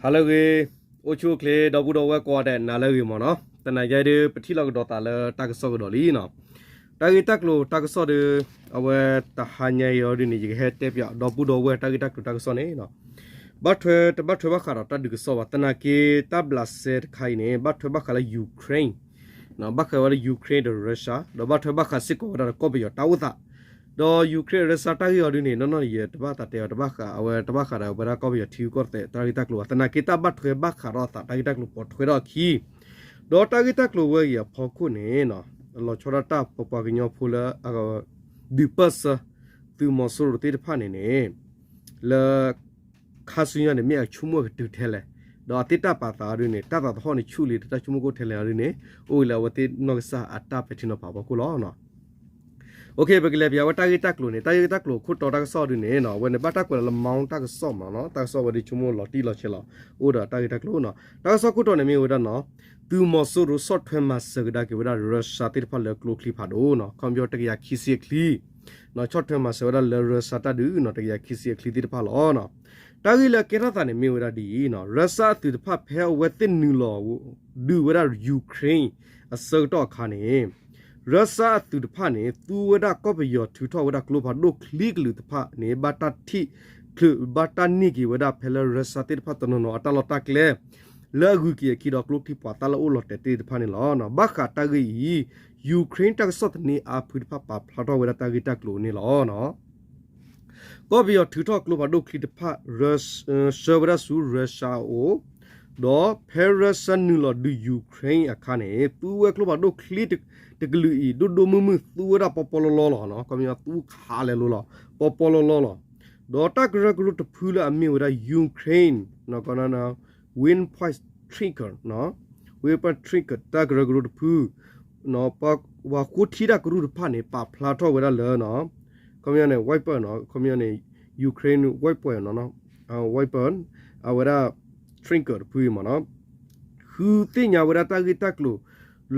နၤလၢအဂ့ၤ, အိၣ်ဆူၣ်အိၣ်ချ့ ဒီပုၢ်ဒီဝဲၢ်ကိးဂၤဒဲး နၤလၢအဂ့ၤမ့ၢ်နီၤ. သနာ်က့ဒုး ပထံၣ်လိာ်ကဒီးသးလၢတၢ်ကစီၣ်ကဒီးလံနီၤ. တၢ်ဂ့ၢ်တၢ်ကျိၤတၢ်ကစီၣ်ဒီး အဝဲတဟါညါအံၤအီၤဒုးန့ၣ် ယကဟဲတဲပၠးဒီပုၢ်ဒီဝဲၢ်တၢ်ဂ့ၢ်တၢ်ကျိၤတၢ်ကစီၣ်န့ၣ်နီၤ. ဘၣ်ထွဲတဘၣ်ထွဲဘၣ်ဃးဒီးတၢ်ဒုးကစီၣ်ဘၣ်. သနာ်က့တၢ်ဘျးစဲတခါအံၤန့ၣ် ဘၣ်ထွဲဘၣ်ဃးလၢ Ukraine ဘၣ်ဃးဝဲဒၣ် Ukraine ဒီး Russia ဒီးဘၣ်ထွဲဘၣ်ဃးစ့ၢ်ကီးဝဲဒၣ်ဒီးကီၢ်ပယီၤတၢ်အိၣ်သး ဒီး Ukraine Russia တၢ်ဂ့ၢ်အီၤဒုးန့ၣ် နီၢ်နီၢ်ယတဘၣ်သးတဲအီၤတဘၣ်ဃး အဝဲတဘၣ်ဃးဒီးဝဲဒၣ်ကီၢ်ပယီၤထံဂုၤကီၢ်သဲးတၢ်ဂ့ၢ်တၢ်ကျိၤဘၣ်. သနာ်က့တၢ်ဘၣ်ထွဲဘၣ်ဃးဒီးအသးတၢ်ဂ့ၢ်တၢ်ကျိၤပိာ်ထွဲထီၣ်အခံ ဒီးတၢ်ဂ့ၢ်တၢ်ကျိၤဝဲအံၤအဖီခိၣ်န့ၣ် လီၤဆီဒၣ်တၢ်ပပှၤကညီဖိလၢ ဒုးပၢၢ်ဆၢ သုးမီၤစိရိၤသ့ၣ်တဖၣ်န့ၣ်န့ၣ် လၢ ခါဆူညါန့ၣ် မ့ၢ်အဆိကမိၣ်အကတုၤထဲလဲၣ်, ဒီးအသ့ၣ်တၢ်ပာ်သးအီၤဒုးန့ၣ် တၢ်သးသဟီၣ်န့ၣ်ဆူၣ်လံ တၢ်ဆိကမိၣ်ကအိၣ်ထဲလဲၣ်အီၤဒုးန့ၣ် အိၣ်ဝဲလၢအဝဲသ့ၣ်နီၢ်ကစၢ်အတၢ်ပဲာ်ထံနီၤဖးအဖီခိၣ်လီၤ. ပကလဲၤပၠးဝဲတၢ်ဂ့ၢ်တၢ်ကျိၤန့ၣ် တၢ်ဂ့ၢ်တၢ်ကျိၤခိၣ်တီတၢ်ကစီၣ်အီၤဒုးန့ၣ် အဝဲန့ၣ်ဘၣ်တၢ်ကွဲးလီၤလၢ Mount တၢ်ကစီၣ်မ့ၢ်နီၤ. တၢ်ကစီၣ်ဝဲဒၣ်ဆိကမိၣ်လီၤတံၢ်လီၤဆဲးလီၤ အိၣ်ဒီးတၢ်ဂ့ၢ်တၢ်ကျိၤနီၤ. တၢ်ကစီၣ်ခိၣ်တီန့ၣ်မ့ၢ်ဝဲဒၣ်နီၤ သုးမီၤစိရိၤဆီၣ်ထွဲမၤစၢၤကဒါက့ၤဝဲဒၣ် Russia သ့ၣ်တဖၣ်လၢကျိချံဖးဒိၣ်နီၤ ခီပညီတကယၤခံဆံအချံ ဆီၣ်ထွဲမၤစၢၤဝဲဒၣ်လၢ Russia တၢ်ဒုးနီၤ တကယၤခံဆံအချံသ့ၣ်တဖၣ်လီၤ. တၢ်ဂ့ၢ်လၢအကဲထီၣ်သးန့ၣ်မ့ၢ်ဝဲဒၣ်ဒ်အံၤနီၤ Russia အသုးတဖၣ်ဖဲအဝဲသ့ၣ်နုာ်လီၤဒုးဝဲဒၣ် Ukraine အဆၢကတီၢ်အခါန့ၣ် Russia အသုးတဖၣ်န့ၣ် သူဝဲဒၣ်ကီၢ်ပယီၤထုးထီၣ်ဝဲဒၣ်ကျိဖးဒိၣ်ချံကလုာ်တဖၣ်န့ၣ် ဘၣ်တၢ်ထံၣ်ချုး ဘၣ်တၢ်န့ၢ်က့ၤဝဲဒၣ်ဖဲလၢ Russia သ့ၣ်တဖၣ်တနီၤနီၤအတၢ်လီၢ်တၢ်ကျဲ လၢအဂုၤက့ၤအခံဒီးကျိချံပှၤသၣ်လၢအိၣ်လီၤတဲာ်သ့ၣ်တဖၣ်န့ၣ်လီၤ. ဘၣ်ဃးတၢ်ဂ့ၢ်အံၤ Ukraine တၢ်ကစီၣ်သန့အါဖုတဖၣ်ပာ်ဖျါထီၣ်ဝဲဒၣ်တၢ်ဂ့ၢ်တၢ်ကျိၤန့ၣ်လီၤ. ကီၢ်ပယီၤထုးထီၣ်ကျိဖးဒိၣ်ချံတဖၣ် ဆှၢဝဲဒၣ်ဆူ Russia အအိၣ်, ဒီးဖဲ Russia နုာ်လီၤဒုး Ukraine အခါန့ၣ် သူဝဲကျိဖးဒိၣ်ချံတကလုာ်အံၤ ဒိၣ်ဒိၣ်မုၢ်မုၢ်သူဝဲဒၣ်ပီပီလီလီလီၤ. ခီပညီသူခးလဲၤလိၤလီၤ ပီပီလီလီလီၤ. ဒီးတၢ်ကရၢကရိတဖုလၢအမ့ၢ်ဝဲဒၣ် Ukraine Windpoint Tracker, Windpoint Tracker တၢ်ကရၢကရိတဖု ပှၤဃိထံတၢ်ကရူၢ်တဖၣ်န့ၣ် ပာ်ဖျါထီၣ်ဝဲဒၣ်လၢ ခီပညီန့ၣ် Viber နီၤ ခီပညီန့ၣ် Ukraine Viber နီၤ Viber အဝဲဒၣ် Tracker တဖုအံၤမ့ၢ်နီၤ ဃုသ့ၣ်ညါဝဲဒၣ်တၢ်ဂ့ၢ်တၢ်ကျိၤ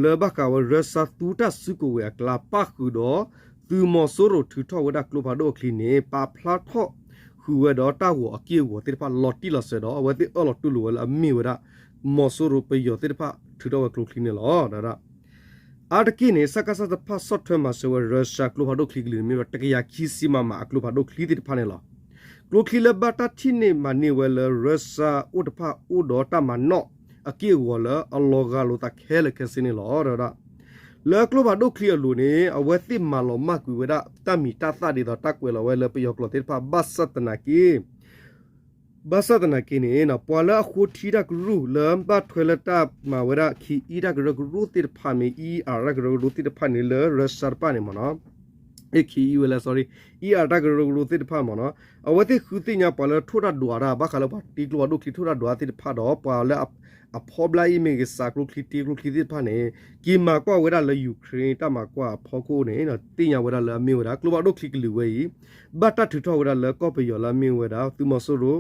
လၢဘၣ်ဃးဝဲ Russia သူတၢ်စုကဝဲၤအကျါ ပၣ်ဃုာ်ဒီး သုးမီၤစိရိၤထုးထီၣ်ဝဲဒၣ်ကျိဖးဒိၣ်အချံန့ၣ် ပာ်ဖျါထီၣ်ဃုာ်ဝဲဒီးတၢ်ဂီၤအက့ၢ်အဂီၤသ့ၣ်တဖၣ်လီၤတံၢ်လီၤဆဲးဒီး အဝဲသ့ၣ်အၢၣ်လီၤတူၢ်လိာ်ဝဲလၢအမ့ၢ်ဝဲဒၣ် မီၤစိရိၤပယီၤသ့ၣ်တဖၣ်ထုးထီၣ်ဝဲကျိချံန့ၣ်လီၤ. အါတက့ၢ်န့ၣ် စကစ တဖၣ်ဆီၣ်ထွဲမၤစၢၤဝဲ Russia ကျိဖးဒိၣ်ချံကလုာ်န့ၣ် မ့ၢ်ဝဲ တကယၤခံဆံ MM အကျိဖးဒိၣ်ချံသ့ၣ်တဖၣ်န့ၣ်လီၤ. ကျိချံလၢဘၣ်တၢ်ထံၣ်န့ၢ်မၤန့ၢ်ဝဲလၢ Russia အိၣ်တဖၣ်အိၣ်ဒီးတၢ်မၤနီၣ်အက့ၢ်အဂီၤလၢအလီၤဂာ်လိာ်သးခဲလၢာ်ခဲဆ့န့ၣ်လီၤ. လၢကျိဖးဒိၣ်ချံအလိၤန့ၣ် အဝဲသ့ၣ်မၤလီၤမၢ်ကွံာ်ဝဲဒၣ်တၢ်မံၤတၢ်သၣ်ဒ်သိးတၢ်ကွဲးလီၤဝဲလၢပယီၤကျိာ်သ့ၣ်တဖၣ် ဘၣ်ဆၣ်သနာ်က့ ဘၣ်ဆၣ်သနာ်က့န့ၣ် ပှၤလၢအဃိထံတၢ်ကရူၢ်လၢဘၣ်ထွဲလၢတၢ်မၤဝဲဒၣ် ခ့အံတၢ်ကရၢကရိသ့ၣ်တဖၣ်မ့ၢ် အံအါ တၢ်ကရၢကရိသ့ၣ်တဖၣ်န့ၣ်လၢ Russia တဖၣ်န့ၣ်မ့ၢ်နီၤ ခ့အံဝဲလၢ sorry အံအါ တၢ်ကရၢကရိသ့ၣ်တဖၣ်မ့ၢ်နီၤ အဝဲသ့ၣ်ဃုသ့ၣ်ညါပှၤလၢထိၣ်တၢ်ဒွးတၢ် ဘၣ်ဃးလၢပှၤတ့ကျိဖးဒိၣ်ချံထိၣ်တၢ်ဒွးသ့ၣ်တဖၣ်ဒီး ပှၤလၢအဖီဘျါအံၤမ့ၢ်ဂ့ၤ စးကျိချံတ့ကျိချံသ့ၣ်တဖၣ်န့ၣ် က့ၤမၤကွၢ်ဝဲဒၣ်လၢ Ukraine တၢ်မၤကွၢ်အဖီခိၣ်န့ၣ် သ့ၣ်ညါဝဲဒၣ်လၢအမ့ၢ်ဝဲဒၣ် ကျိဖးဒိၣ်ချံကလုာ်ဝဲအံၤ ဘၣ်တၢ်ထုးထီၣ်ဝဲဒၣ်လၢကီၢ်ပယီၤလၢအမ့ၢ်ဝဲဒၣ် သုးမီၤစိရိၤ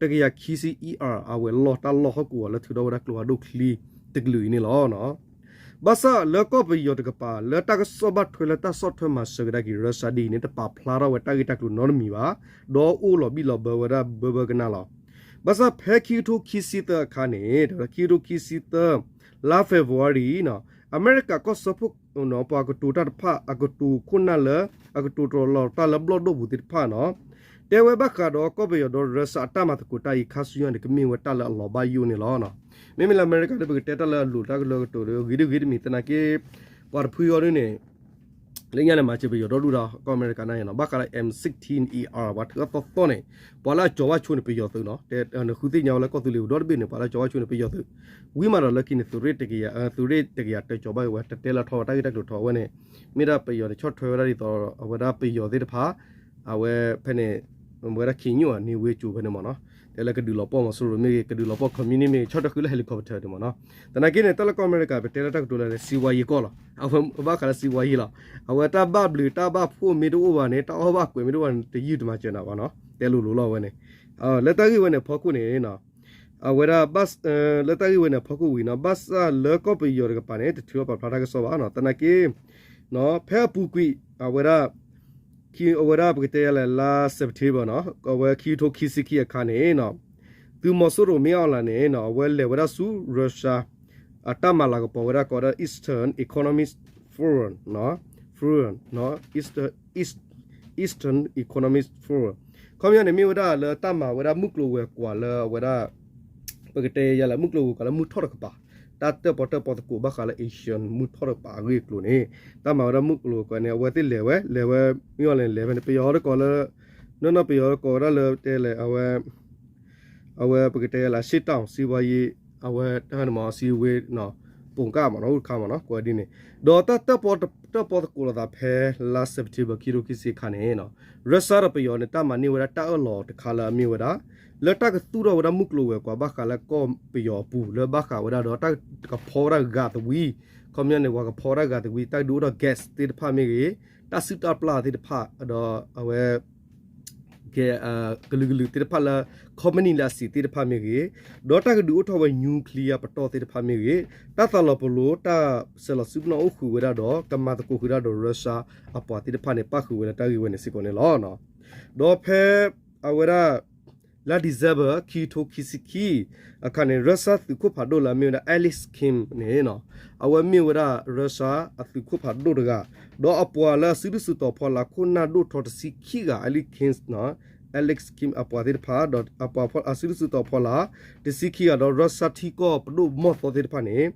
တကယၤခံဆံ ER အဝဲလီၢ်တၢ်လီၢ်ဟီၣ်ကဝီၤလၢထုးထီၣ်ဝဲဒၣ်ကျိဖးဒိၣ်ချံတကလုာ်အံၤန့ၣ်လီၤ. ဘၣ်ဆၣ်လၢကီၢ်ပယီၤတကပၤ လၢတၢ်ကစီၣ်ဘၣ်ထွဲလၢတၢ်ဆီၣ်ထွဲမၤစၢၤကဒါက့ၤ Russia ဒ်အံၤန့ၣ် တပာ်ဖျါထီၣ်ဝဲတၢ်ဂ့ၢ်တၢ်ကျိၤနီတမံၤဘၣ်, ဒီးအိၣ်လီၤဘံၣ်လီၤဘၢဝဲဒၣ်ဘၢဘၢကနၣ်လီၤ. ဘၣ်ဆၣ်ဖဲခံကထိခံဆံသၢအခါန့ၣ် ခံကထိခံဆံသၢ လါ February နီၤ အမဲရကၤကီၢ်စၢဖှိၣ် ပှၤကတိၤတၢ်တဖၣ် အကတိၤခိၣ်နၢ်လၢ အကတိၤတြီၤလီၤတၢ်လၢဘျီၣ်ဒိၣ်ပူၤသ့ၣ်တဖၣ်နီၤ တဲဝဲဘၣ်ဃးဒီးကီၢ်ပယီၤဒီး Russia အတၢ်မၤသကိးတၢ်အံၤ ခါဆူညါန့ၣ် ကမ့ၢ်ဝဲတၢ်လၢအလီၤဘၣ်ယိၣ်န့ၣ်လီၤ. မ့မ့ၢ်လၢအမဲရကၤဒီး ပကတဲတၢ်လၢအလိၤတၢ်ကလၢကတိၤဒီး ဂ့ၤဒုဂ့ၤတမံၤသနာ်က့ ပှၤတဖုအံၤဒ်န့ၣ် လၢညါန့ၣ် မၤစၢၤပယီၤဒီဒူၣ်ဒီး ကီၢ်အမဲရကၤန့ၣ်နီၤ ဘၣ်ဃးလၢ M sixteen E R ပှၤထုးအသီသီန့ၣ် ပှၤလၢအကၠီၤဘၣ်ဆိန့ၣ် ပယီၤသုးနီၤ တဲနဃုသ့ၣ်ညါဝဲလၢကီၢ်သူလ့ၤပူၤဒီတဘ့ၣ်န့ၣ် ပှၤလၢအကၠီၤဘၣ်ဆိန့ၣ် ပယီၤသုး ဝံၤမးဒီးလၢခံန့ၣ် သုးရ့ၣ်တကယၤ သုးရ့ၣ်တကယၤတၢကၠီၤဘၣ်ဝဲ တတဲလၢထီၣ်ဝဲတၢ်ဂ့ၢ်တၢ်ကျိၤထီၣ်ဝဲန့ၣ် မ့ၢ်ဒၣ်ပယီၤန့ၣ် ဆီၣ်ထွဲဝဲဒၣ်ဒ်သိး အဝဲဒၣ်ပယီၤသ့ၣ်တဖၣ် အဝဲဖဲန့ၣ် ဝဲဒၣ်ခ့ညိၣ်အန့ၢ်ဝ့ကၠိဖဲန့ၣ်မ့ၢ်နီၤ တဲလၢကဒုးလီၤပှီၢ်မီၤစိရိၤမ့ၢ်ဂ့ၤ ကဒုးလီၤပှီၢ် ခီမံနံၣ်မ့ၢ်ဂ့ၤ ဆီၣ်ထွဲဃုာ်လၢ helicopter န့ၣ်မ့ၢ်နီၤ သနာ်က့န့ၣ် တၢ်လၢကီၢ်အမဲရကၤ ပတဲလၢတၢ်ကတိၤလၢ စီးပွားရေး ကီၢ်လီၤ အဝဲဘၣ်ဃးလၢ စီးပွားရေး လီၤ အဝဲတၢ်ဘၣ်ဘျုးတၢ်ဘၣ်ဖှိၣ်မ့ၢ်တအိၣ်ဘၣ်န့ၣ် တၢ်အီၣ်ဘၣ်ကွဲးမ့ၢ်တအိၣ်ဘၣ်န့ၣ် တယုၢ်တမၤစၢၤနၤဘၣ်နီၤ တဲလိၤလိၤလီၤဝဲန့ၣ် လၢတၢ်ဂ့ၢ်ဝဲန့ၣ်အဖီခိၣ်န့ၣ် အဝဲဒၣ် လၢတၢ်ဂ့ၢ်ဝဲန့ၣ်အဖီခိၣ်ဝံၤနီၤ ဘၣ်ဆၣ်လၢကီၢ်ပယီၤတကပၤန့ၣ် တထုးထီၣ်ပာ်ဖျါတၢ်ကစီၣ်ဘၣ်နီၤ သနာ်က့ ဖဲအပူၤကွံာ် အဝဲဒၣ် အဝဲဒၣ်ပကတဲယၤလဲၣ် လါ September နီၤ အဝဲခံကထိခံဆံခံအခါန့ၣ်နီၤ သုးမီၤစိရိၤမ့ၢ်အီၣ်လၢ်န့ၣ် အဝဲလဲၤဝဲဒၣ်ဆူ Russia အတၢ်မၤလၤကပီၤဝဲဒၣ်ကိးဝဲဒၣ် Eastern Economic Forum, Forum, Eastern Economic Forum ခီပညီန့ၣ် မ့ၢ်ဝဲဒၣ်လၢတၢ်မၤဝဲဒၣ်မုၢ်ကျိၤဝဲၤကွာ်လၢအဝဲဒၣ် ပကတဲယၤလၢမုၢ်ကျိၤဝဲၤကွာ်လၢမုၢ်ထီၣ်တကပၤ တၢ်တၢၣ်ပီၣ်တၢၣ်ပီသကိးဘၣ်ဃးလၢ Asian မုၢ်ထီၣ်တကပၤအဂ့ၢ်အကျိၤန့ၣ် တၢ်မၤဝဲဒၣ်မုၢ်ကျိၤဝဲၤကွာ်န့ၣ် အဝဲသ့ၣ်လဲၤဝဲ လဲၤဝဲ မ့ၢ်အီၣ်လၢ်န့ၣ် လဲၤဝဲန့ၣ် ပယီၤတကိးလၢ နီၢ်နီၢ်ပယီၤတကိးဝဲဒၣ်လၢတဲလဲၣ် အဝဲ အဝဲပကတဲလၢ အရှေ့တောင်စီးပွားရေး အဝဲတၢ်န့ၣ်မ့ၢ် အစည်းအဝေး ပူၤကၣ်မ့ၢ်နီၤ အိၣ်တခါမ့ၢ်နီၤ ကွဲးဒ်န့ၣ် ဒီးတၢ်တၢၣ်ပီၣ်တၢၣ်ပီသကိးလိာ်သးဖဲလါ September ခံထိခံဆံအခါန့ၣ် Russia ဒီးပယီၤန့ၣ် တၢ်မၤန့ၢ်ဝဲဒၣ်တၢ်အၢၣ်လီၤတခါလၢအမ့ၢ်ဝဲဒၣ် လၢတၢ်ကသူၣ်ထီၣ်ဝဲဒၣ်မုၢ်ကျိၤဝဲၤကွာ်ဘၣ်ဃးလၢကီၢ်ပယီၤအပူၤ လၢဘၣ်ဃးဝဲဒၣ်ဒီးတၢ်ကဖီဝဲဒၣ်ဂၤသဝံ ခီပညီန့ၣ် ပှၤကဖီဝဲဒၣ်ဂၤသဝံ တၢ်ကဒုးအိၣ်ထီၣ် gas သ့ၣ်တဖၣ်မ့ၢ်ဂ့ၤ တၢ်စုၣ်တၢ်ပျၢ်သ့ၣ်တဖၣ် ဒီးအဝဲ ကလုာ်ကလုာ်သ့ၣ်တဖၣ်လၢ company လၢအစံးသ့ၣ်တဖၣ်မ့ၢ်ဂ့ၤ, ဒီးတၢ်ကဒုးအိၣ်ထီၣ်ဝဲ nuclear ပတီၢ်သ့ၣ်တဖၣ်မ့ၢ်ဂ့ၤ, တၢ်သးလီၤပလိာ် တၢ်ဆဲးလီၤစုပနီၣ်အိၣ်ဃုာ်ဝဲဒၣ်ဒီး ကမၤသကိးဃုာ်ဒၣ်ဒီး Russia အပှၤသ့ၣ်တဖၣ်န့ၣ် ပၣ်ဃုာ်ဝဲလၢတၢ်ဂ့ၢ်ဝဲန့ၣ်စ့ၢ်ကီးန့ၣ်လီၤ. ဒီးဖဲအဝဲဒၣ် လါ December ခံထိခံဆံခံအခါန့ၣ် Russia သုးခိၣ်ဖးဒိၣ်လၢအမ့ၢ်ဝဲဒၣ် Alex Kim န့ၣ် အဝဲမ့ၢ်ဝဲဒၣ် Russia အသုးခိၣ်ဖးဒိၣ်တဂၤ, ဒီးအပှၤလၢအစုဒုၣ်စုတီၤဖီလာ်ခိၣ်နၢ်ဒိၣ်ထီတဆံခံဂၤ Alex Kim နီၤ, Alex Kim အပှၤသ့ၣ်တဖၣ် ဒီးအပှၤအစုဒုၣ်စုတီၤဖီလာ် တဆံခံဂၤဒီး Russia ထံကီၢ်ပဒိၣ်မီၢ်သီသ့ၣ်တဖၣ်န့ၣ်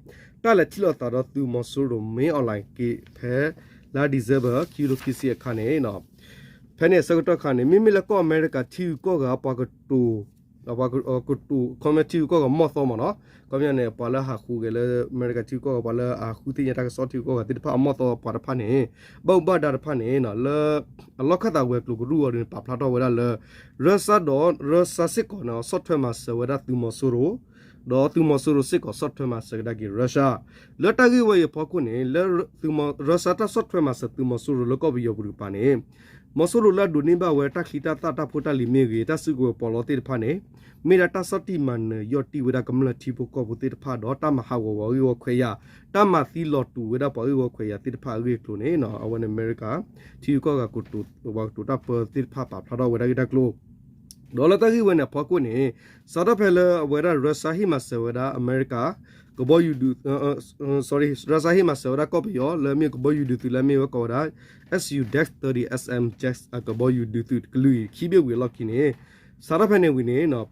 တၢ်လဲၤထံၣ်လိာ်သးဒီးသုးမီၤစိရိၤမ့ၢ် online က့ၤဖဲလါ December ခံထိခံဆံအခါန့ၣ် ဖဲန့ၣ်အဆၢကတီၢ်ခါန့ၣ် မ့မ့ၢ်လၢကီၢ်အမဲရကၤထံဂုၤကီၢ်ဂၤပှၤကတိၤ ကတိၤ ခီပညီထံဂုၤကီၢ်ဂၤမီၢ်သီမ့ၢ်နီၤ, ခီပညီန့ၣ် ပှၤလၢဟးဃုဂဲၤလၢအမဲရကၤထံဂုၤကီၢ်ဂၤ ပှၤလၢအဃုသ့ၣ်ညါတၢ်ကစီၣ်ထံဂုၤကီၢ်ဂၤသ့ၣ်တဖၣ်အမီၢ်သီပှၤတဖၣ်န့ၣ် ဘၣ်မူဘၣ်ဒါတဖၣ်န့ၣ် လၢအလီၢ်ခၢၣ်သးဝဲၤကျိၤကရူၢ်အီၤဒ်န့ၣ် ပာ်ဖျါထီၣ်ဝဲဒၣ်လၢ Russia ဒီး Russia စ့ၢ်ကီးန့ၣ် ဆီၣ်ထွဲမၤစၢၤဝဲဒၣ်သုးမီၤစိရိၤ ဒီးသုးမီၤစိရိၤစ့ၢ်ကီးဆီၣ်ထွဲမၤစၢၤကဒါက့ၤ Russia လၢတၢ်ဂ့ၢ်ဝဲအံၤအဖီခိၣ်န့ၣ် လၢ Russia တၢ်ဆီၣ်ထွဲမၤစၢၤသုးမီၤစိရိၤလၢကီၢ်ပယီၤပူၤတကပၤန့ၣ် မီၤစိရိၤလၢအဒိးန့ၢ်ဘၣ်ဝဲတၢ်ချံတၢ်သၣ်တၢ်ဖိတၢ်လံၤမ့ၢ်ဂ့ၤ တၢ်စုကဝဲၤပီးလီသ့ၣ်တဖၣ်န့ၣ် မ့ၢ်ဒၣ်တၢ်ဆီၣ်တံၢ်မၤနၢၤယီၢ်တံၢ်ဝဲဒၣ်ကမျၢၢ်ထံဖိကီၢ်ဖိသ့ၣ်တဖၣ်ဒီး တၢ်မၤဟးဂီၤဝဲအဂ့ၢ်ဝီခွဲးယာ်, တၢ်မၤသံလီၤတူာ်ဝဲဒၣ်ပှၤဂ့ၢ်ဝီခွဲးယာ်သ့ၣ်တဖၣ်အဂ့ၢ်အကျိၤန့ၣ် အဝဲန့ၣ်အမဲရကၤ ထံဂုၤကီၢ်ဂၤကတိၤ ပှၤကတိၤတၢ်ပၢသ့ၣ်တဖၣ်ပာ်ဖျါထီၣ်ဝဲဒၣ်ဂ့ၢ်တၢ်ကျိၤ ဒီးလၢတၢ်ဂ့ၢ်ဝဲန့ၣ်အဖီခိၣ်န့ၣ် စးထီၣ်ဖဲလၢအဝဲဒၣ် Russia ဟ့ၣ်မၤစၢၤဝဲဒၣ်အမဲရကၤ ကဘီယူၤဒုး Russia ဟ့ၣ်မၤစၢၤဝဲဒၣ်ကီၢ်ပယီၤလၢအမ့ၢ်ကဘီယူၤဒုးသုးလၢအမ့ၢ်ဝဲကိးဝဲဒၣ် S U Dash thirty S M Jack အကဘီယူၤဒုးသုးတကလုာ်အံၤ ခံဘ့ၣ်ဝံၤအလီၢ်ခံန့ၣ် စးထီၣ်ဖဲန့ၣ်ဝံၤန့ၣ်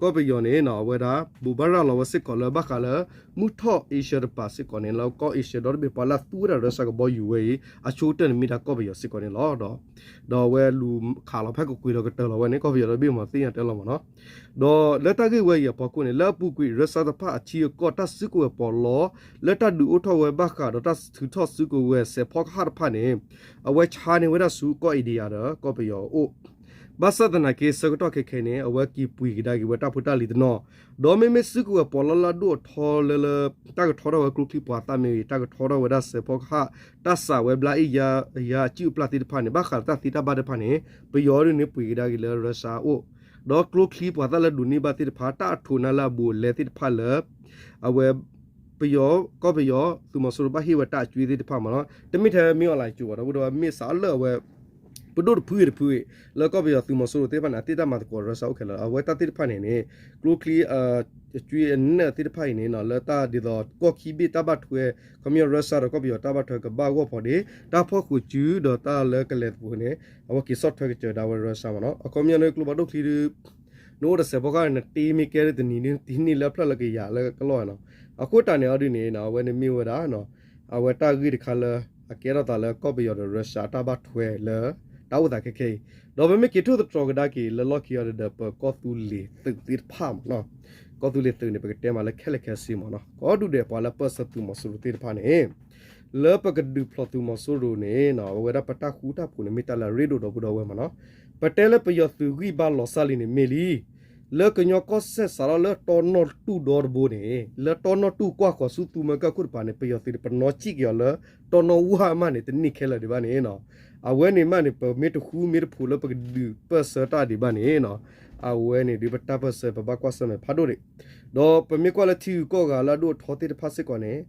ကီၢ်ပယီၤန့ၣ် အဝဲဒၣ် ဘိးဘၣ်ရၤလီၤဝဲစ့ၢ်ကီးလၢဘၣ်ဃးလၢ မုၢ်ထီၣ် Asia တပၤစ့ၢ်ကီးန့ၣ် လၢကီၢ် Asia ဒီတဘ့ၣ်ပှၤလၢအသူဝဲဒၣ် Russia ကဘီယူၤဝဲအံၤ အဆိကတၢၢ်န့ၣ်မ့ၢ်ဒၣ်ကီၢ်ပယီၤစ့ၢ်ကီးန့ၣ်လီၤ. ဒီး ဒီးအဝဲလူၤခးလီၤဖဲကကွံာ်ဒီးကတၢၢ်လီၤဝဲန့ၣ် ကီၢ်ပယီၤဒီတဘ့ၣ်မၤသ့ၣ်ညါတဲလီၤမ့ၢ်နီၤ. ဒီးလၢတၢ်ဂ့ၢ်ဝဲအံၤအဖီခိၣ်န့ၣ် လၢအပူၤကွံာ် Russia တဖၣ်အထံအကီၢ်တၢ်စုကဝဲၤပီးလီ လၢတၢ်ဒုးအိၣ်ထီၣ်ဝဲဘၣ်ဃးဒီးတၢ်ထုးထီၣ်စုကဝဲၤစဲးဖီကဟၣ်တဖၣ်န့ၣ် အဝဲဆါန့ၢ်ဝဲဒၣ်ဆူကီၢ် India ဒီးကီၢ်ပယီၤအအိၣ် ဘၣ်ဆၣ်သနာ်က့ ဆၢကတီၢ်ခဲခဲန့ၣ် အဝဲက့ၤပှ့ၤကဒါက့ၤဝဲတၢ်ဖိတၢ်လံၤတနီၤ, ဒီးမ့မ့ၢ်စုကဝဲၤပီးလီလၢအဒိၣ်အထီလၢလၢ တၢ်ကထီထီၣ်ဝဲကျိချံမျိာ်သၣ်မ့ၢ်ဂ့ၤ တၢ်ကထီထီၣ်ဝဲဒၣ်စဲးဖီကဟၣ် တၢ်စးဝဲဘျါအ့ၣ်ယါ ယါအစုၣ်အပျၢ်သ့ၣ်တဖၣ်န့ၣ် ဘၣ်ဃးဒီးတၢ်သ့တၢ်ဘၣ်တဖၣ်န့ၣ် ပယီၤဒ်န့ၣ်ပှ့ၤကဒါက့ၤလၢ Russia အအိၣ်, ဒီးကျိချံမျိာ်သၣ်လၢဒိးန့ၢ်ဘၣ်သ့ၣ်တဖၣ် တၢ်အထိးနါလၢအဘူးအလဲသ့ၣ်တဖၣ်လၢ အဝဲ ပယီၤ ကီၢ်ပယီၤ သုးမီၤစိရိၤဘၣ်ဟ့ၣ်ဝဲတၢ်အကွံသ့ၣ်တဖၣ်မ့ၢ်နီၤ, တမ့ၢ်ထဲမ့ၢ် online ကၠိဘၣ်ဒီး ပဒိၣ်ဝဲမ့ၢ်စးလၢအဝဲ ပဒိၣ်တဖုဂ့ၤတဖုဂ့ၤ လၢကီၢ်ပယီၤသုးမီၤစိရိၤသ့ၣ်တဖၣ်န့ၣ် အသ့ၣ်တၢ်မၤသကိး Russia အိၣ်ခဲလၢာ် အဝဲတၢ်သ့ၣ်တဖၣ်န့ၣ်န့ၣ် ကျိချံ အကွံအနၢၣ်သ့ၣ်တဖၣ်အံၤန့ၣ် လၢတၢ်ဒ်သိးကီၢ်ခံဘ့ၣ်တၢ်ဘၣ်ထွဲ ခီပညီ Russia ဒီးကီၢ်ပယီၤတၢ်ဘၣ်ထွဲကဘၣ်ဂီၢ်ဖီဒ့ တၢ်ဖီၣ်ဃုာ်စုဒီးတၢ်လၢကလဲၤသပှၢ်န့ၣ် အဝဲက့ၤဆီၣ်ထွဲကစၢၤဒၣ်ဝဲ Russia မ့ၢ်နီၤ, အခီပညီန့ၣ် ကျိဘၣ်ဒိၣ်ချံဒု နအိၣ်ဒီးစဲးဖီကဟၣ်န့ၣ် နတ့မ့ၢ်ကဲတနံၤဒု တနံၤလၢအဖျၢၣ်လၢကယၤလၢကလီၢ်နီၤ, အဃိတၢ်န့ၣ်အီၤဒုန့ၣ် အဝဲန့ၣ်မ့ၢ်ဝဲဒၣ် အဝဲတၢ်ဂ့ၢ်တခါလၢ အကဲထီၣ်သးလၢကီၢ်ပယီၤဒီး Russia တၢ်ဘၣ်ထွဲလၢ တၢ်အိၣ်သးခဲခဲအံၤ, ဒီးပမ့ၢ်က့ၤထိၣ်သတြီၤကဒါက့ၤလၢလီၢ်ခံအီၤဒီး ပကီၢ်သူလ့ၤသုးသ့ၣ်တဖၣ်မ့ၢ်နီၤ, ကီၢ်သူလ့ၤသုးန့ၣ် ပကတဲမးလၢခဲလၢာ်ခဲဆ့မ့ၢ်နီၤ, ကီၢ်ဒူၣ်ဒဲးပှၤလၢပၢၢ်ဆၢသုးမီၤစိရိၤသ့ၣ်တဖၣ်န့ၣ် လၢပကဒုးဖျိးသုးမီၤစိရိၤန့ၣ် အဝဲဒၣ်ပတၢ်ဃူတၢ်ဖိးန့ၣ် မ့ၢ်တၢ်လၢအရ့ဒိၣ်ဒီပုၢ်ဒီဝဲၢ်မ့ၢ်နီၤ, ပတဲလၢပယီၤသုးဂံၢ်ဘါလီၤစၢ်လံန့ၣ်မ့ၢ်လံ လၢကညီကီၢ်စဲၣ်စးထီၣ်လၢတီနီၢ်တူၢ်ဒီတဘိန့ၣ် လၢတီနီၢ်တူၢ်ကွၢ်ဃီၤဆူသူမွဲကၢၢ်ခိၣ်တပၤန့ၣ် ပယီၤသုးန့ၣ် ပနီၣ်စံၣ်က့ၤအီၤလၢ တီနီၢ်ဝၢ်မးန့ၣ် တန့ၢ်ခဲလၢာ်ဒံးဘၣ်န့ၣ်နီၤ, အဝဲန့ၣ်မးန့ၣ် ပမ့ၢ်တဃူမ့ၢ်တဖိးလၢပကဒုးပၢၢ်ဆၢတၢ်ဒံးဘၣ်န့ၣ်နီၤ, အဝဲန့ၣ်ဒ်ပတၢ်ပၢၢ်ဆၢပဘၣ်ကွၢ်ဆၢၣ်မဲာ်ဖးဒိၣ်န့ၣ်, ဒီးပမ့ၢ်ကွၢ်လၢထံဂုၤကီၢ်ဂၤလၢအဒိၣ်အထီသ့ၣ်တဖၣ်စ့ၢ်ကီးန့ၣ်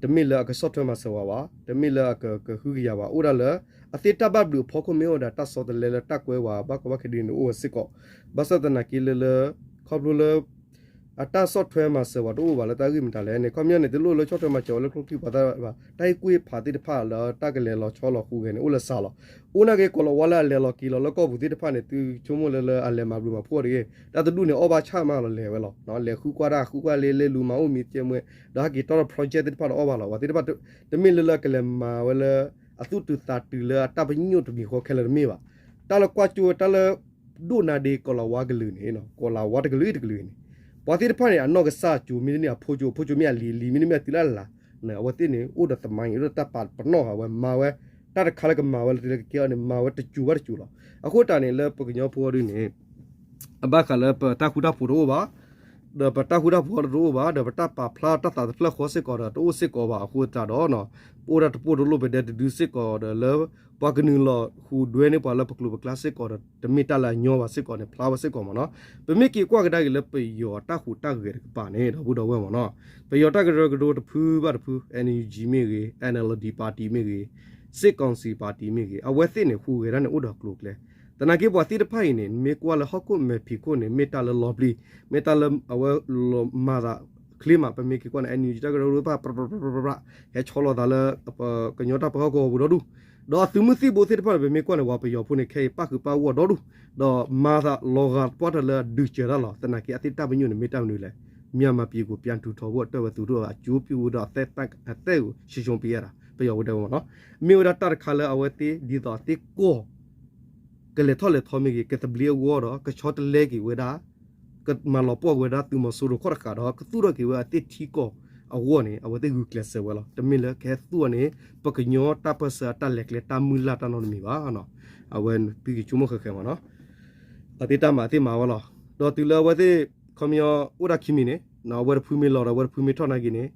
တမ့ၢ်လၢအကဆီၣ်ထွဲမၤစၢၤဝဲဘၣ်, တမ့ၢ်လၢအကကဟုကယာ်ဘၣ်, အိၣ်ဒၣ်လၢ အသ့တၢ်ဘၣ်ဘျုးအဖီခိၣ်မ့ၢ်အိၣ်ဝဲဒၣ်တၢ်ဆီတလဲလၢတၢ်ကွဲဝဲဘၣ်ကီဘၣ်ခဲဒ်န့ၣ်အိၣ်ဝဲစ့ၢ်ကီး, ဘၣ်ဆၣ်သနာ်က့လၢလၢ ခီ ခီဖျိလၢ အတၢ်ဆီၣ်ထွဲမၤစၢၤပှၤတအိၣ်ဘၣ်လၢတၢ်ဂ့ၢ်မတၤလဲၣ်န့ၣ် ခီပညီန့ၣ် တလိၣ်လၢဆီၣ်ထွဲမၤစၢၤဝဲလၢကျိချံပှၤသၣ်ဘၣ် တၢ်ဟ့ၣ်ကူၣ်ဟ့ၣ်ဖးသ့ၣ်တဖၣ်လၢတၢ်ကလဲၤလီၤဆီလီၤဟူးဂဲၤန့ၣ် အိၣ်လၢစးလီၤ. အိၣ်နာ်က့ကိးလီၤဝါလၢအလဲၤလီၤက့ၤလီၤလၢကီၢ်ပူၤသ့ၣ်တဖၣ်န့ၣ် သုဆိကမိၣ်လၢလၢအလဲၤမၤဘျုးမၤဖှိၣ်တဂ့ၤ တၢ်တဒူၣ်န့ၣ် အီၣ်ဘၣ်ဆၣ်မးလီၤလဲၤဝဲလီၤ. လဲၤဃုကွၢ်တၢ်ဃုကွၢ်လ့လဲလူၤမၤအိၣ်မံၤကဲမွဲ ဒီးဟဲက့ၤတီၢ်ဒီး project သ့ၣ်တဖၣ်ဒီးအီၣ်ဘၣ်လီၤ. ပှၤသ့ၣ်တဖၣ် တမ့ၢ်လၢလၢကလဲၤမၤဝဲလၢ အသူၣ်တုၤသးတုၤလၢအတၢ်ပညိၣ်တမံၤဃီခဲလၢာ်တမ့ၢ်ဘၣ်. တၢ်လၢကွၢ်ကၠိဝဲတၢ်လၢ ဒိၣ်နၤဒ့ကိးလီၤဝါကလုာ်န့ၣ် ကိးလီၤဝါတကလုာ်အံၤတကလုာ်အံၤန့ၣ် ပှၤသ့ၣ်တဖၣ်န့ၣ် အနီၢ်ကစၢ်ကၠိမ့တမ့ၢ်အဖိကၠိ အဖိကၠိမ့ၢ်အလံၤ အလံၤမ့တမ့ၢ်အတုၤလၢအလၤ အဝဲသ့ၣ်န့ၣ် အိၣ်ဒီးသမိုင်း အိၣ်ဒီးတၢ်ပာ်ပနီၣ်ဃာ်ဝဲ မၤဝဲ တၢ်တခါလၢကမၤဝဲလၢတလဲၤကကဲအီၤန့ၣ် မၤဝဲတကၠိဘၣ်တကၠိလီၤ. အဃိတၢ်န့ၣ်လၢပကညီဖိဒ်န့ၣ် အဘၣ်ဃးလၢပတၢ်ဃူတၢ်ဖိးတအိၣ်ဘၣ် ဒီးပတၢ်ဃူတၢ်ဖိးတအိၣ်ဘၣ် ဒီးပတၢ်ပာ်ဖျါတၢ်သးတဖျၢၣ်ဃီစ့ၢ်ကီးဒီးတအိၣ်စ့ၢ်ကီးဘၣ်အဃိသတးဒီး ပအိၣ်ဒၣ်တပိၢ်တလိၣ်ပဒဲတဒုစ့ၢ်ကီးဒီးလၢ ပှၤကနုာ်လီၤဟူးဒွဲန့ၢ်ပှၤလၢပကျိာ်ပကျါစ့ၢ်ကီးဒီး တမ့ၢ်တၢ်လၢအညီဘၣ်စ့ၢ်ကီးန့ၣ် ဖျါဝဲစ့ၢ်ကီးမ့ၢ်နီၤ. ပမ့ၢ်က့ၤကွၢ်ကဒါက့ၤလၢပယီၤတၢ်ဟူးတၢ်ဂဲၤတကပၤန့ၣ် ဒီပုၢ်ဒီဝဲၢ်မ့ၢ်နီၤ ပယီၤတၢ်ကရၢကရိတဖုဘၣ်တဖု NUG မ့ၢ်ဂ့ၤ NLD party မ့ၢ်ဂ့ၤ စစ်ကောင်စီ party မ့ၢ်ဂ့ၤ အဝဲသ့ၣ်န့ၣ် ဟူးဂဲၤဒၣ်န့ၣ်အိၣ်ဒီးကျိၤကျဲ သနာ်က့ပှၤသ့ၣ်တဖၣ်အံၤန့ၣ် မ့ၢ်ကွၢ်လၢဟီၣ်ခိၣ်မဲာ်ဖံးခိၣ်န့ၣ် မ့ၢ်တၢ်လၢလီၤပျံၤ မ့ၢ်တၢ်လၢအဝဲလီၤမၤသးချ့မး ပမ့ၢ်က့ၤကွၢ်န့ၣ် NUG တၢ်ကရၢကရိတဖၣ် ပြပြပြပြပြ ဟဲဆီလီၤသးလၢ ကညီတၢ်ပၢဟီၣ်ကဝီၤပူၤဒီဒူၣ် ဒီးအသုးမုၢ်သံၣ်ဘိသ့ၣ်တဖၣ်န့ၣ် ပမ့ၢ်ကွၢ်န့ၣ် ပှၤပယီၤဖိန့ၣ် ခဲအံၤပၣ်ဃုာ်ပၣ်ဂီၢ်ဒီဒူၣ် ဒီးမၤသးလီၤဂာ်ပှၢ်တၢ်လၢအဒုးစၢၤတၢ်လီၤ. သနာ်က့အသ့ၣ်တၢ်ပညိၣ်န့ၣ် မ့ၢ်တၢ်မနုၤလဲၣ် မြန်မာပြည်ကို ပြန်ထူထောင်ဖို့ အတၢ်ဝဲသူတို့ အကျိုးပြုဖို့ ဒီးအသက်ကို ဆုံးရှုံးပေးရတာ ပယီၤဝဲတဲဝဲမ့ၢ်နီၤ မ့ၢ်ဝဲဒၣ်တၢ်တခါလၢအဝဲသ့ၣ် ဒ်သိးအသ့ၣ်ကီၢ် ကလဲၤထီၣ်လဲၤထီမ့ၢ်ဂ့ၤ ကသဘျ့အဂီၢ်ဒီး ကဆီတလဲက့ၤဝဲဒၣ် ကမၤလီၤပှီၢ်က့ၤဝဲဒၣ်သုးမီၤစိရိၤခီၣ်တဃာ်ဒီး ကသူၣ်ထီၣ်က့ၤဝဲအသ့ၣ်ထံကီၢ်အဂီၢ်န့ၣ် အဝဲသ့ၣ်ဂုာ်ကျဲးစၢးဝဲလီၤ. တမ့ၢ်လၢကဟဲသူၣ်အီၤန့ၣ် ပကညီတၢ်ပၢၢ်ဆၢအတၢ်လဲၤကျဲတၢ်မုၢ်လၢ်တၢ်နီတမံၤဘၣ်. အဝဲသုကဆိကမိၣ်ဃဲးဃဲးမ့ၢ်နီၤ အသ့ၣ်တၢ်မၤအသ့ၣ်မၤဝဲလီၤ. ဒီးတုၤလၢအဝဲသ့ၣ် ခီပညီအိၣ်ဒၣ်ခံမံၤန့ၣ် အဝဲတဖုမ့ၢ်လီၤဒီး အဝဲတဖုမ့ၢ်ထီၣ်နာ်က့န့ၣ်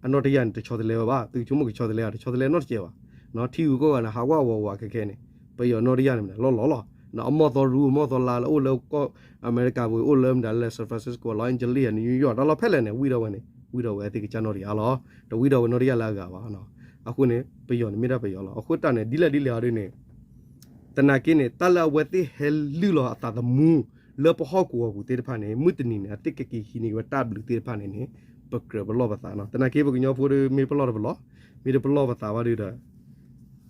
အနီၢ်တယၢ်န့ၣ် တဆီတလဲဝဲဘၣ်. သုကဆိကမိၣ်ကဆီတလဲဧါ တဆီတလဲနီတစဲးဘၣ်. ထံဂုၤကီၢ်ဂၤန့ၣ် ဟးဝးဝးဝးခဲခဲန့ၣ် ပယီၤနီၢ်တယၢ်န့ၣ်မ့ၢ်လီၤလီၤလီၤ. အမီၢ်သီရူ အမီၢ်သီလါလၢအိၣ်လၢကီၢ်အမဲရကၤပူၤ အိၣ်လၢမတၤလဲၣ် San Francisco, Los Angeles, New York တၢ်လီၢ်ဖဲလဲၣ်န့ၣ် ဝံၣ်ဒီးဝဲန့ၣ် ဝံၣ်ဒီးဝဲသ့ၣ်ကစၢ်နီၢ်တယၢ်လီၤ. တဝံၣ်ဒီးဝဲနီၢ်တယၢ်လၢအဂၤဘၣ်. အဃိန့ၣ် ပယီၤန့ၣ်မ့ၢ်ဒၣ်ပယီၤလီၤ. အဃိတၢ်န့ၣ် ဒ်လဲၣ်ဒ်လဲၣ်အီၤဒ်န့ၣ် သနာ်က့န့ၣ် တၢ်လၢအဝဲသ့ၣ်ဟဲလုၢ်လီၤအသးသမူ လၢပဟီၣ်ကဝီၤပူၤသ့ၣ်တဖၣ်န့ၣ် မုၢ်တနံၤန့ၣ် အသ့ၣ်ကက့ၤဟံးန့ၢ်က့ၤဝဲတၢ်ဘျုးသ့ၣ်တဖၣ်န့ၣ်န့ၣ် ပကြၢးပလီၢ်ပသးနီၤ. သနာ်က့ပကညီဖိဒီး မ့ၢ်ပလီၢ်တပလီၢ်, မ့ၢ်တပလီၢ်ပသးဘၣ်ဒီး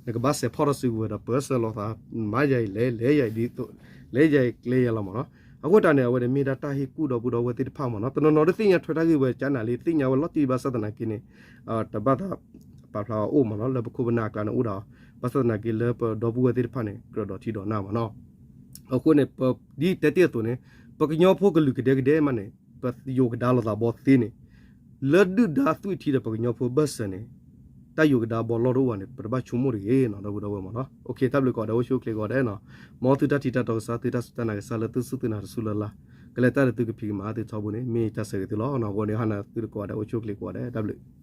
နကဘၣ်စဲးဖီၣ်ထီၣ်စုကဝဲၤဒီး ပၢဆှၢလီၤသး မၤယၤအံၤလဲၤ လဲၤယၤအံၤဒ်သိး လဲၤယၤအံၤကျဲယၤလီၤမ့ၢ်နီၤ. အဃိတၢ်န့ၣ် အဝဲန့ၣ်မ့ၢ်ဒၣ်တၢ်ဟ့ၣ်ကူၣ်ဒီပုၢ်ဒီဝဲၢ်သ့ၣ်တဖၣ်မ့ၢ်နီၤ. တနီၤနီၤဒ်သ့ၣ်ညါထွဲတၢ်ဂ့ၢ်ဝဲကနၤလံ သ့ၣ်ညါဝဲလီၤတံၢ်ဘၣ်ဆၣ်သနာ်က့န့ၣ် တဘၣ်သးပာ်ဖျါအီၤအိၣ်မ့ၢ်နီၤ လၢပခိၣ်ပနၢ်အကျါန့ၣ်အိၣ်ဒီး ဘၣ်ဆၣ်သနာ်က့လၢပဒီပုၢ်ဝဲၢ်သ့ၣ်တဖၣ်န့ၣ် ကြၢးဒီးထံဒီးနၢ်မ့ၢ်နီၤ. အဃိန့ၣ် ဒ်တဲတ့ၢ်အသိးန့ၣ် ပကညီဖိကလုာ်ကဒဲကဒဲမးန့ၣ် ပယိၤကဒါလိာ်သးဘီသ့န့ၣ် လၢဒုၣ်ဒါသွံၣ်ထံဒီးပကညီဖိဘၢၣ်စၢၤန့ၣ် တၢ်ယိၤကဒါဘီလီၢ်တအိၣ်ဘၣ်န့ၣ် ပတဘၣ်ဆိကမိၣ်တဂ့ၤနီၤ ဒီပုၢ်ဒီဝဲၢ်မ့ၢ်နီၤ. တၢ်ဘျုးကိးဂၤဒဲး အိၣ်ဆူၣ်အိၣ်ချ့ကိးဂၤဒဲးနီၤ. မ်သုတၢ်ထံၣ်တၢ်တီကစၢ် သုတၢ်စူၢ်တၢ်နာ်ကစၢ်လၢသုစူၢ်သုနာ်တစူၢ်လၢ်လၢ် ကလဲၤတၢ်ဒီးသုကဖံးကမၤသုထီဘိန့ၣ် မ့ၢ်တၢ်ဆၢဂ့ၤသုလီၤ. အဃိန့ၣ် ဟါနၤသုတကိးဂၤဒဲး အိၣ်ဆူၣ်အိၣ်ချ့ကိးဂၤဒဲး တၢ်ဘျုး